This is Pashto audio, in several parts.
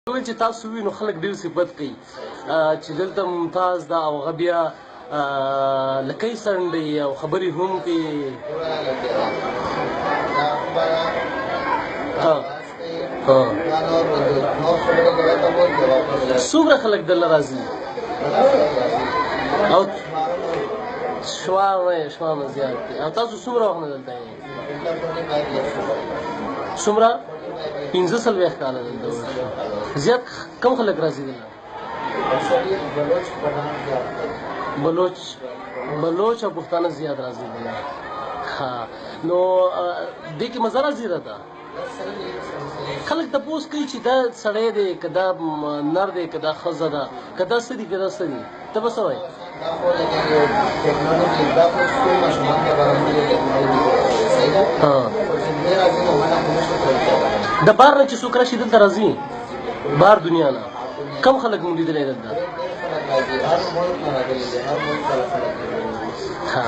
ویل چې تاسو وینو خلک ډیر صفت کوي چې دلته ممتاز ده او هغه بیا لکۍ څنډي او خبرې هم کوي. څومره خلک دلته راځي؟ او شوامه شوامه زیات دي. او تاسو څومره وخت نه دلته یې؟ څومره؟ 45 کاله دلته. زیات کم خلک راځي دلته؟ بلوچ بلوچ او پښتانه زیات راځي دلته. ها، نو دې کې مزه راځي راته. خلک تپوس کوي چې دا سړی دی که دا نر دی که دا ښځه ده که دا څه دي که دا څه دي، ته به څه وایې؟ دا خو لکه یو ټیکنالوژي، دا خو څو ماشومان لپاره موږ یو ټیکنالوژي صحیح ده، خو چې دوی راځي نو منع خو نشو کړی. د بار نه چې څوک راشي دلته راځي، بار دنیا نه کم خلک مونږ لیدلی دلته؟ هر ملک نه راغلي دي، هر ملک ته خلک. ها،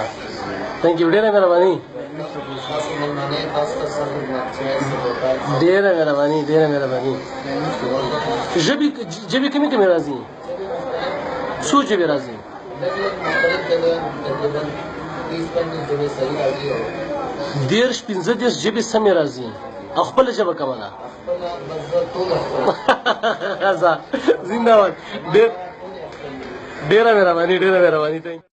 ثانک یو، ډېره مهرباني، ډېره مهرباني، ډېره مهرباني. ژبې ژبې کومې کومې راځي؟ څو ژبې راځي؟ 30 35 ژبې سمې راځي. او خپله ژبه کومه ده؟ زنده باد، ډېر ډېره مهرباني، ډېره مهرباني، ثانک.